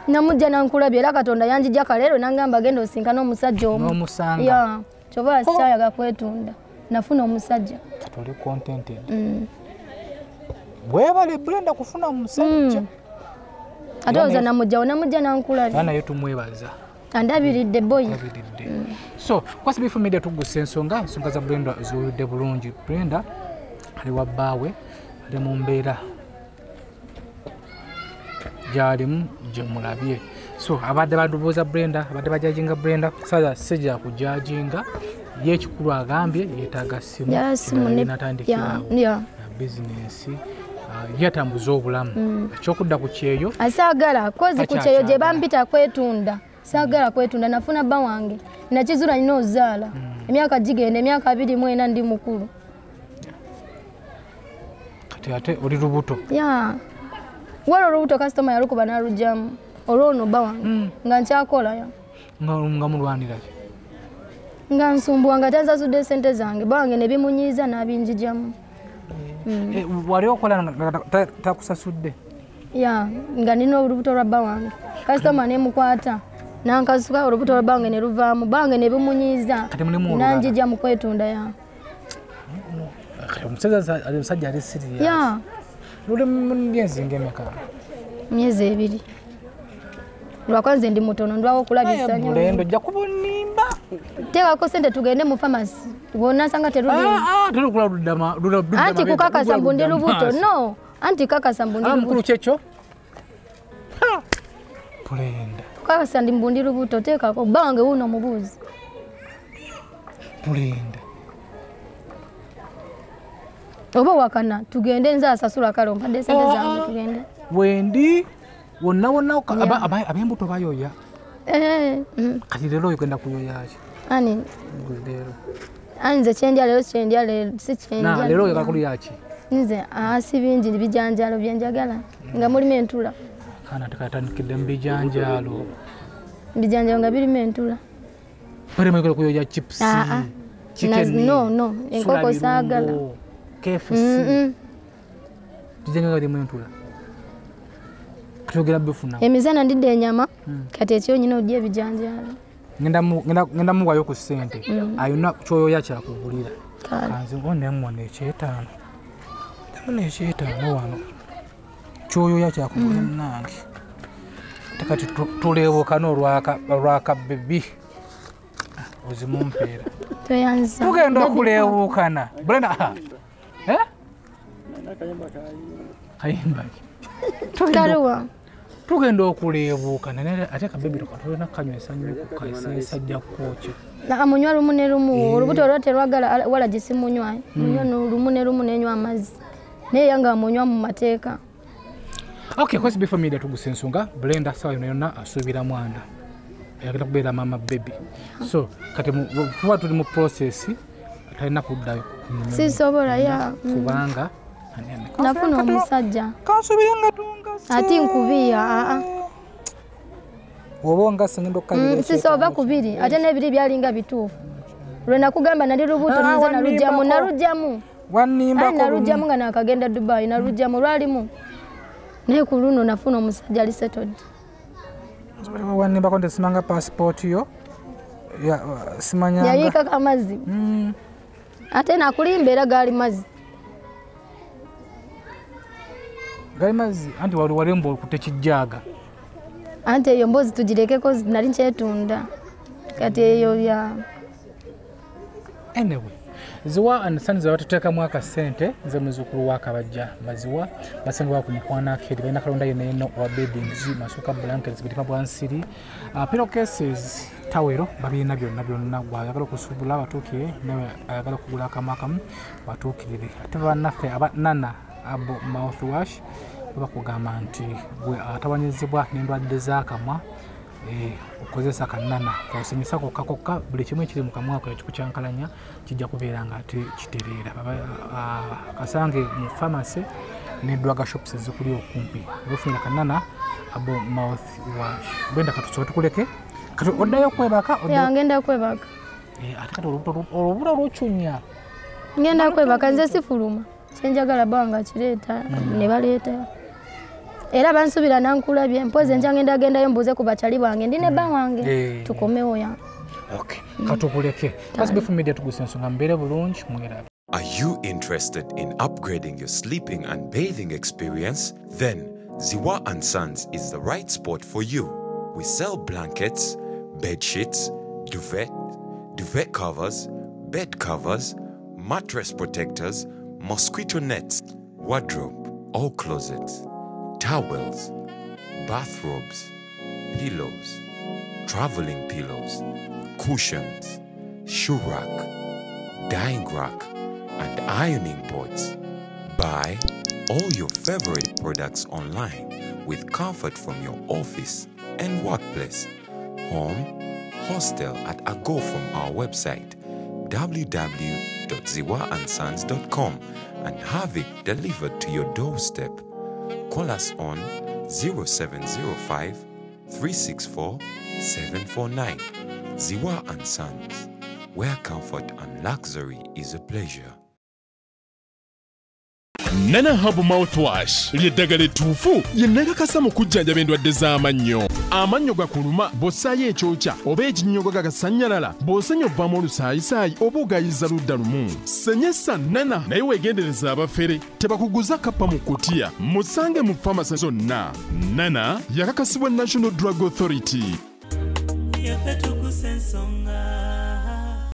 S2: namujja nankulabye era Katonda yanjijja kaleero nangamba genda osinkane omusajja omu
S3: n'omusanga
S2: ya kyova sikyayaga kwetunda nafuna omusajja
S3: kati oli contented bwebale Brenda kufuna omusajja
S2: ate oza namujjawo namujja nankulabye
S3: naye tumwebaza
S2: andabiridde boy
S3: so kwasi bifu media tugusa ensonga za Brenda ziwulidde bulungi. Brenda ali wa bbaawe ali mu mbeera gyalimu gye mulabye. So abadde badubuuza Brenda, abadde bajajinga Brenda, saza sijja kujajinga ye ekikulu agambye yeetaaga simu natandikirawo bizinensi yatambuza obulamu ekyokudda ku kyeyo
S2: asaagala kozi ku kyeyo gye bampita kwetunda saagala kwetunda nafuna bba wange nakizula nina ozaala emyaka gigenda emyaka 24 ndi mukulu
S3: kati ate oli lubuto
S2: ya wala olubuto kasitoma yalukuba n'alugyamu olwono bba wange nga nkyakolayo
S3: nga mulwanira ki
S2: nga nsumbuwa nga tansasudde sente zange bba wange ne bimunyiiza n'abinjigyamu.
S3: Wali okola nga takusasudde
S2: ya nga nina olubuto lwa bba wange kasitoma nemukwata nankasuka olubuto lwa bba wange ne luvaamu bba wange ne bimunyiiza nanjigya mu kwetunda ya
S3: omusajja ali serious
S2: ya
S3: luli mu myezi ng'emeka
S2: myezi 2 lwakuba nze ndi mutono ndwawo okulabisa nnyo
S3: Brenda ojja kubonimba
S2: teekako sente tugende mu famasi bw'onansanga
S3: teruludda
S2: anti kukakasa mbu ndi lubuto no anti kakasa mbu ndi lubuto
S3: mukulu kyekyo Brenda
S2: kukakasa ndi mbu ndi lubuto teekako bba wange wuuno mubuuzi
S3: Brenda
S2: oba wakana tugende nze asasula kale ompadde sente zange tugende
S3: wendi wonna wonna ab'embuto bayoya kati leero oyogenda kuyoya ki
S2: ani
S3: leero
S2: nze kyendya leero kyendya leero si kyendya
S3: leero oyagala kulya ki
S2: nze si bingi bijanjaalo byenjagala nga mulimu entula
S3: kaana tekatandikidde mu bijanjaalo
S2: bijanjaalo nga birimu entula
S3: balimu oyagala kuyoya chips chicken
S2: no no enkoko saagala
S3: KFC bijanjaalo birimu entula tugera bifuna
S2: emizana ndidde enyama kati ekyo nyina ojja ebijanjaalo
S3: ngenda muwayo ku ssente ayina kyoyoya kyakugulira kanze onemwana ekyetaano ndabona ekyetaano wano kyoyoya kyakugulira munange ate kati tuleebukana olwaka bebi ozimumpeera tugenda okuleebukana Brenda kayimba ki tugenda okuleebuukana naye ate kabebi tolina kanywesa nnyo kukaisajja kwokyo
S2: amunywa lumu ne lumu olubuto olwo terwagala wala gisimunywa munywa lumu ne lumu nenywa amazzi naye yange amunywa mu mateeka.
S3: Okay, kwesi before media tugusa ensonga Brenda sawa yonna yonna asuubira mwana ayagala kubeera mama baby so kati tuba tuli mu process Talina kuddayo.
S2: Sisobola ya.
S3: Kubanga
S2: nafuna omusajja.
S3: Kansubire nga tungase.
S2: Ati nkubiya
S3: Oba ngase ngendo kabiri.
S2: Sisoba kubiri ate n'ebiri byalinga bituufu. Lwe nakugamba nali lubuto nze nalugyamu nalugyamu.
S3: Wanimbako.
S2: Nalugyamu nga nakagenda Dubai nalugyamu lwalimu. Naye ku luno nafuna omusajja ali settled.
S3: Wanimbako nti simanga passport yo. Ya simanyanga.
S2: Yayiikako amazzi. Ate nakulimba era gaali mazzi.
S3: Gaali mazzi anti wali walemba okutte kijjaaga.
S2: Anti eyo mboozi tugirekeko nali nkyetunda. Kati eyo ya
S3: Anyway, Ziwa and Sons batuteekamu akasente nze muzzukulu wa Kabajja Maziwa basangibwa ku Mukwana Arcade balina kalonda yenna yenna owa beddings, masuka, blankets, butima bwa nsiri, pillowcases, tawero babirina byonna byonna. Gwayagala okusuubula batuukire, nawe ayagala okugula akamu akamu batuukirire. Ate bannaffe aba Nana Abo mouthwash bakugamba nti gwe atawanyizibwa n'endwadde z'akamwa okozesa kanana kosenyesa kokka kokka buli kimu ekiri mu kamwa ko ekikukyankalanya kijja kubeera nga ate kitereera. Kasange mu pharmacy ne drug shops ezikuli okumpi ofunira kanana abo mouthwash. Bwenda katusobe tukuleke kati oddayo kwebaka
S2: ngenda kwebaka
S3: ate kati olubuto lucunya
S2: ngenda kwebaka nze sifuluma kyenjagala banga kireeta ne baleeta era bansubira nankulabye mpoze nja ngenda gendayo mbuze ku bakyali bange ndi ne bba wange tukomewo ya.
S3: Okay, katukuleke Basi Media tuguse ensonga mbeere bulungi mwerabe.
S7: Are you interested in upgrading your sleeping and bathing experience? Then Ziwa and Sons is the right spot for you. We sell blankets, bed sheets, duvet, duvet covers, bed covers, mattress protectors, mosquito nets, wardrobe or closets, towels, bathrobes, pillows, traveling pillows, cushions, shoe rack, dyeing rack, and ironing boards. Buy all your favorite products online with comfort from your office and workplace, home, hostel at a go from our website www.ziwaandsons.com and have it delivered to your doorstep. Call us on 0705 364 749. Ziwa and Sons, where comfort and luxury is a pleasure.
S5: Nana Herbal mouthwash lyeddagala ettuufu lye mu kujjanjaba endwadde z'amannyo. Amannyo gakuluma bw'ossaayo ekyokya oba ekinnyogo gagasannyalala bw'osenya ovaamu olusaayisaayi oba ogayiza ludda lumu. Senyesa Nana naye weegendereza abafere tebakuguza kappa mu kutiya. Musange mu famasi zonna. Nana yakakasibwa National Drug Authority.
S1: Yaffe tugusa ensonga.